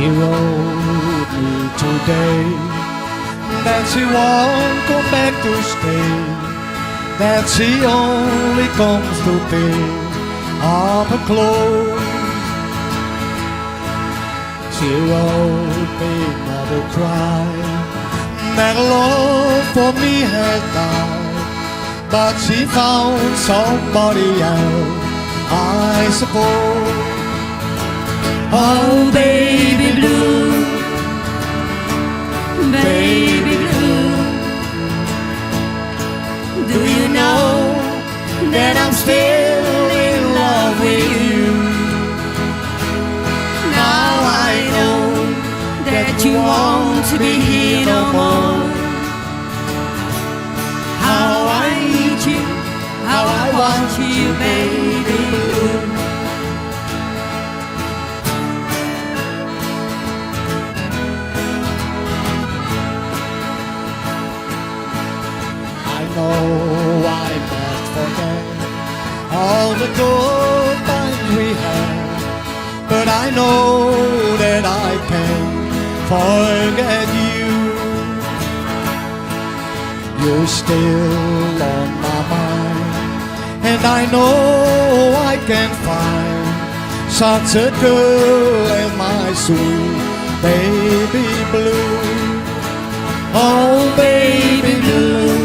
She wrote me today that she won't come back to stay, that she only comes to pick up her clothes. She wrote me not to cry, that love for me has died, but she found somebody else, I suppose. Oh, baby blue, baby blue, do you know that I'm still in love with you? Now I know that you won't be here no more. How I need you, how I want you, baby blue. I know I must forget all the good times we had, but I know that I can't forget you. You're still on my mind, and I know I can find such a girl as my sweet baby blue. Oh, baby blue,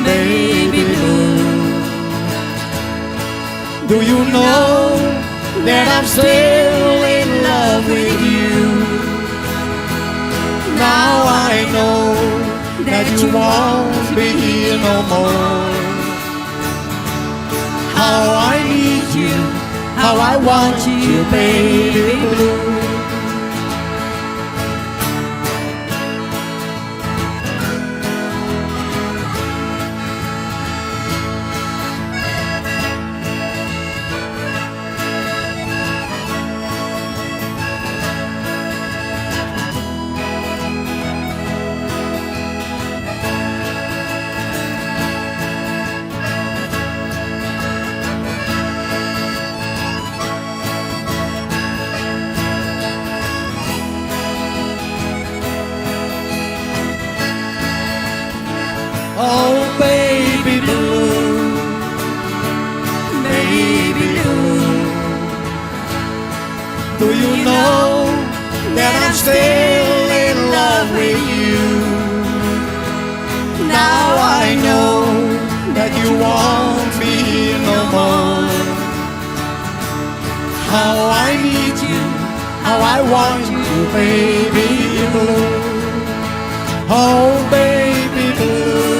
baby blue. Do you know that I'm still in love with you? Now I know that you won't be here no more. How I need you, how I want you, baby blue. Oh, baby blue, baby blue. Do you know that I'm still in love with you? Now I know that you won't be here no more. How I need you, how I want you, baby blue. Oh, baby blue,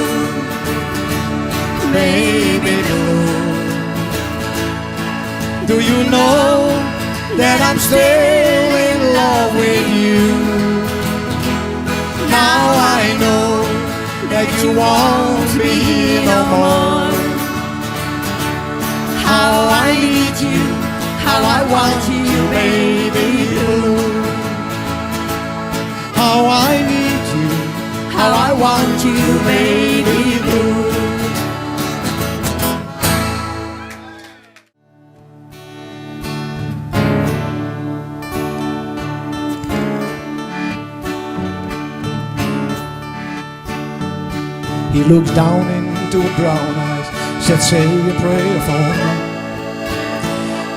baby blue. Do you know that I'm still in love with you? Now I know that you won't be here no more. How I need you, how I want you, baby blue. How I need you, how I want you, baby blue. He looked down into her brown eyes, said, Say a prayer for me.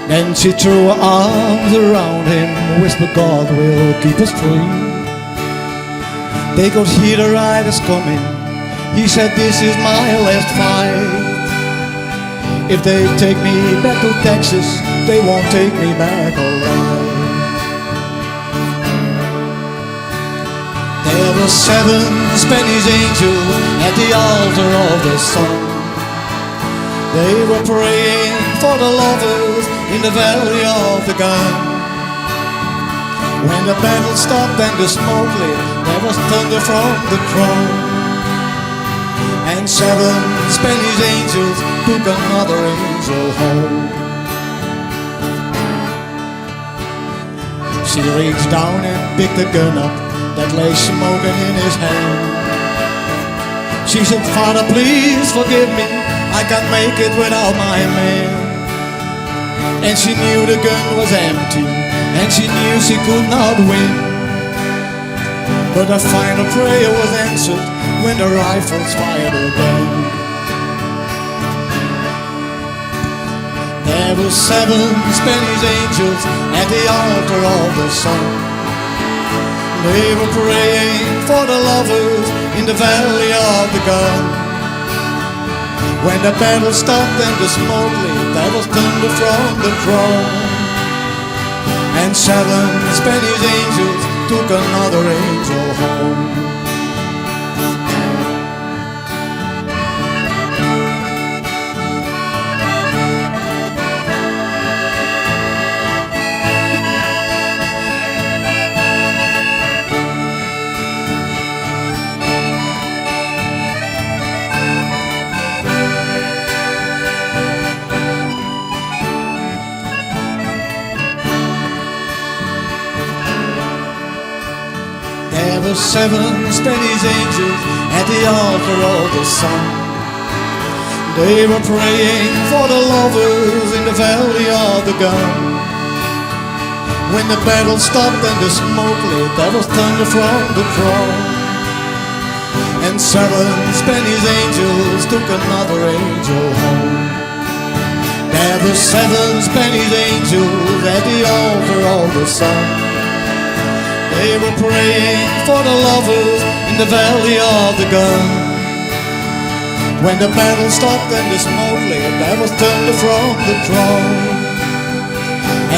Then she threw her arms around him, whispered, God will keep us free. They could hear the riders coming. He said, This is my last fight. If they take me back to Texas, they won't take me back alive. There were seven Spanish angels at the altar of the sun. They were praying for the lovers in the valley of the gun. When the battle stopped and the smoke cleared, there was thunder from the throne. And seven Spanish angels took another angel home. She reached down and picked the gun up that lay smoking in his hand. She said, Father, please forgive me. I can't make it without my man. And she knew the gun was empty. And she knew she could not win. But her final prayer was answered when the rifles fired again. There were seven Spanish angels at the altar of the sun. They were praying for the lovers in the valley of the gun. When the battle stopped and the smoke cleared, there was thunder from the throne. And seven Spanish angels took another angel home. There were seven Spanish angels at the altar of the sun. They were praying for the lovers in the valley of the gun. When the battle stopped and the smoke cleared, there was thunder from the throne. And seven Spanish angels took another angel home. There were seven Spanish angels at the altar of the sun. They were praying for the lovers in the valley of the gun. When the battle stopped and the smoke cleared, there was thunder from the throne.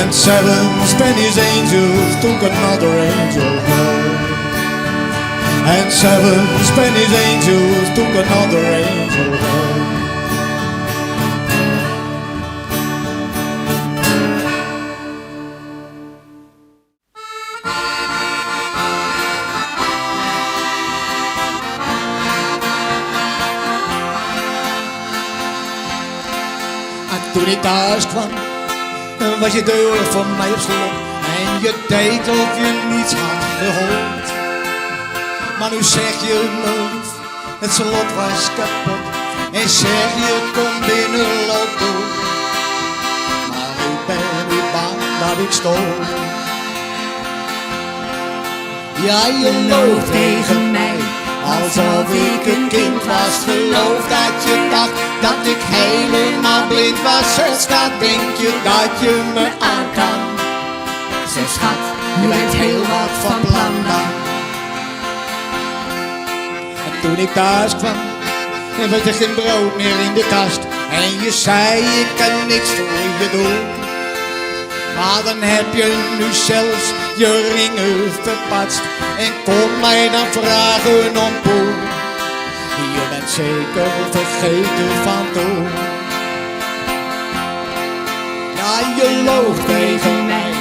And seven Spanish angels took another angel home. And seven Spanish angels took another angel home. En toen ik thuis kwam, was je deur voor mij op slot. En je deed of je niets had gehoord. Maar nu zeg je me lief, het slot was kapot. En zeg je kom binnen, loop door. Maar ik ben nu bang dat ik stoor. Ja, je loog tegen mij, alsof ik een kind was. Geloof dat je dacht dat ik helemaal blind was. Zeg schat, denk je dat je me aan kan? Zeg schat, je bent heel wat van plan dan. En toen ik thuis kwam, en was er geen brood meer in de kast. En je zei, ik kan niks voor je doen. Maar dan heb je nu zelfs je ringen verpatst. En kom mij dan vragen om poen. Je bent zeker vergeten van toen. Ja, je loog tegen mij,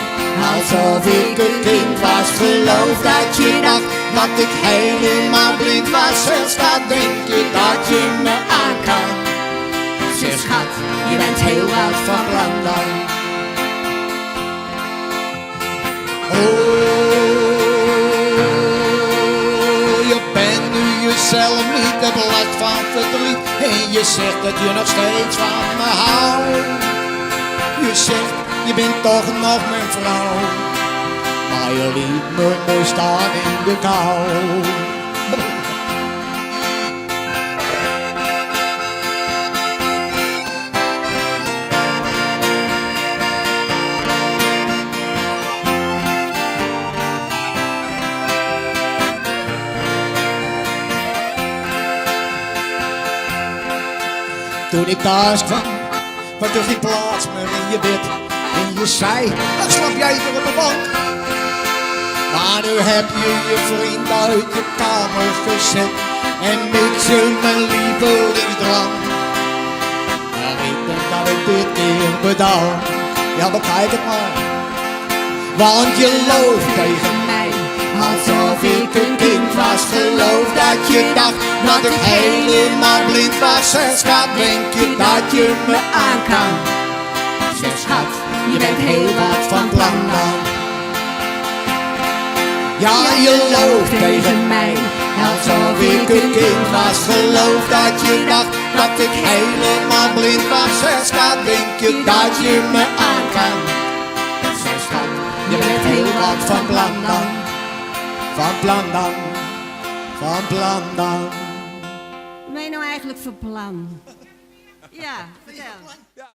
alsof ik een kind was. Geloof dat je dacht dat ik helemaal blind was. Zeg schat, denk je dat je me aan kan? Zeg schat, je bent heel wat van plan dan. Oh, je bent nu jezelf niet, hebt last van verdriet. En je zegt dat je nog steeds van me houdt. Je zegt, je bent toch nog mijn vrouw. Maar je liet me mooi staan in de kou. Toen ik thuis kwam, was er geen plaats meer in je bed. En je zei, dan slaap jij hier op de bank. Maar nu heb je je vriend uit je kamer gezet. En mix je mijn lievelingsdrank. Maar ik denk dat ik dit keer bedank. Ja, bekijk het maar. Want je loog tegen mij, alsof ik een kind was. Geloof dat je dacht dat ik helemaal blind was. Zeg schat, denk je dat je me aan kan? Zeg schat, je bent heel wat van plan dan. Ja, je loog tegen mij, alsof ik een kind was. Geloof dat je dacht dat ik helemaal blind was. Zeg schat, denk je dat je me aan kan? Zeg schat, Je bent heel wat van plan dan. Van plan dan. Van plan dan. Ben je nou eigenlijk van plan? Ja, vertel.